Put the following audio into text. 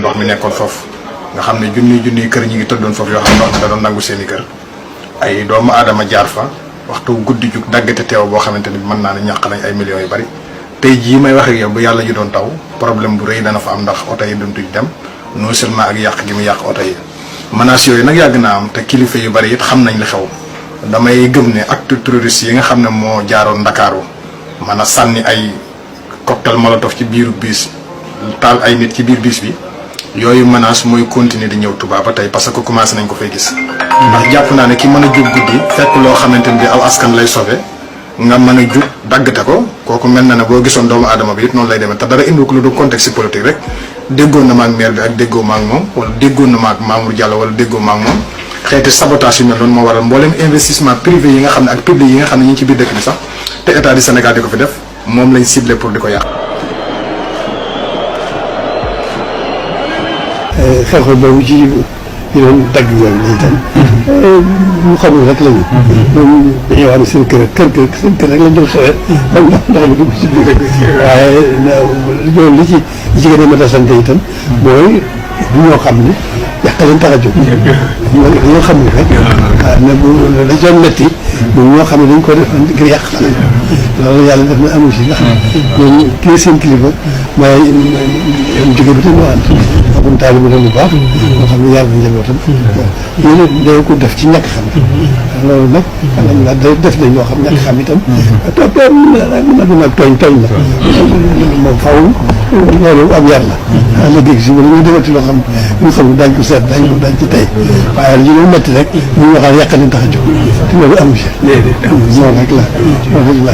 ndox mi nekkoon foofu nga xam ne junniy kër ñi ngi tëddoon foofu yoo xam ne ndox mi da doon nangu seen i kër ay doomu aadama jaar fa waxtu guddi jug daggate teew boo xamante ni mën naa ne ñàq nañ ay millions yu bari tey jii may wax ak yow bu yàlla ji doon taw problème bu rëy dana fa am ndax oto yi duntuñ dem non seulement ak yàq gi mu yàq oto yi menaces yooyu nag yàgg naa am te kilifa yu bari it xam nañ li xew damay gëm ne acte terroriste yi nga xam ne moo jaaroon Ndakaaru mën a sànni ay cocktail molotov ci biiru biis taal ay nit ci biir biis bi yooyu menace mooy continuer di ñëw Touba ba tey parce que commencé nañ ko fay gis ndax jàpp naa ne ki mën a jóg guddi fekk loo xamante ni bi aw askan lay sauver nga mën a jug daggate ko kooku mel na ne boo gisoon doomu aadama bi it noonu lay demee te dara indi ko lu du contexte politique rek déggoon na ma ak maire bi ak déggoo ma ak moom wala déggoon na ma ak Mamour Diallo wala déggoo ma ak moom xeeti sabotage yu mel noonu moo waral mboolem investissement privé yi nga xam ne ak public yi nga xam ne ñu ngi ci biir dëkk bi sax te état du Sénégal di ko fi def moom lañ ciblé pour di ko yàq. xew-xew boobu ci doon dagg yoon bi itam ñu xamul rek lañu ñoom dañoo wax ne seen kër rek lañ doon xewee ndox mi dugg ci biir waaye loolu li ci gën a mën a sant itam mooy ñoo xam ne yàq leen tax a jóg ñoo xam ne rek ne bu dañ doon métti moom ñoo xam ne dañ ko def ngir yàq xale loolu yàlla def na amu si ndax ñooñu kii seen kilifa mooy jóge bi tam waxaan xamum taalibu la lu baax moo xam ne yàlla na njabootam yéen day ko def ci ñàkk xam loolu nag alhamdulilah day def nañ ñoo xam ñàkk xam itam nag tooñ la moom faw loolu am yar la léegi si wala ñu defati loo xam ñu xam dañ ko seet dañ ci tey waaye li ñu métti rek ñu waxal yàq leen tax a jóg te loolu amu si loolu rek la